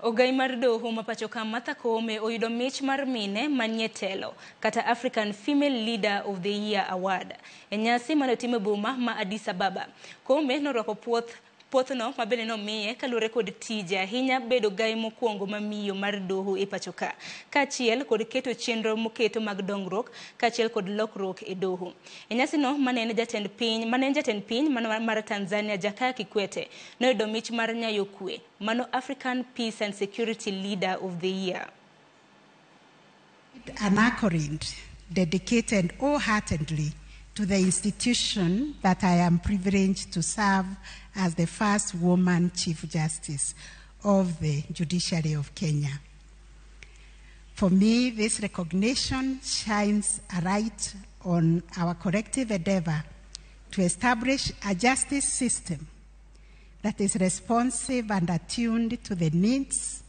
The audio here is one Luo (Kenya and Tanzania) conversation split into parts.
Ogai mar doho ma pacho ka Martha Koome oyudo mich mar mine manie telo kata African Female Leader of the Year Award e nyasi mane otim e boma ma Addis Ababa. Koome norwako puoth puothno ma bende nomiye kaluwore kod tije ahinya bedo gai mokwongo ma miyo mar doho e pacho ka, kaachiel kod keto chenro moketo mag dongruok kaachiel kod lokruok e doho. E nyasino mane en jatend piny mane en jatend piny mar Tanzania Jakaya Kikwete noyudo mich mar nyayo kwe mano African Peace and Security Leader of the Year. An accolade dedicated wholeheartedly to the institution that I am privileged to serve as the first woman Chief Justice of the Judiciary of Kenya. For me, this recognition shines a light on our collective endeavor to establish a justice system that is responsive and attuned to the needs,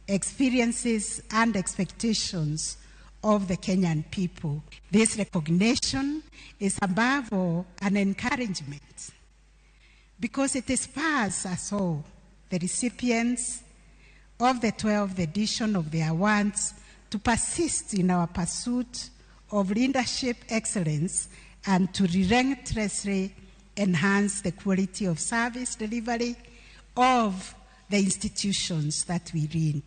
experiences, and expectations of the Kenyan people. This recognition is above all an encouragement because it spurs us all, the recipients of the 12th edition of the awards, to persist in our pursuit of leadership excellence and to relentlessly enhance the quality of service delivery of the institutions that we lead.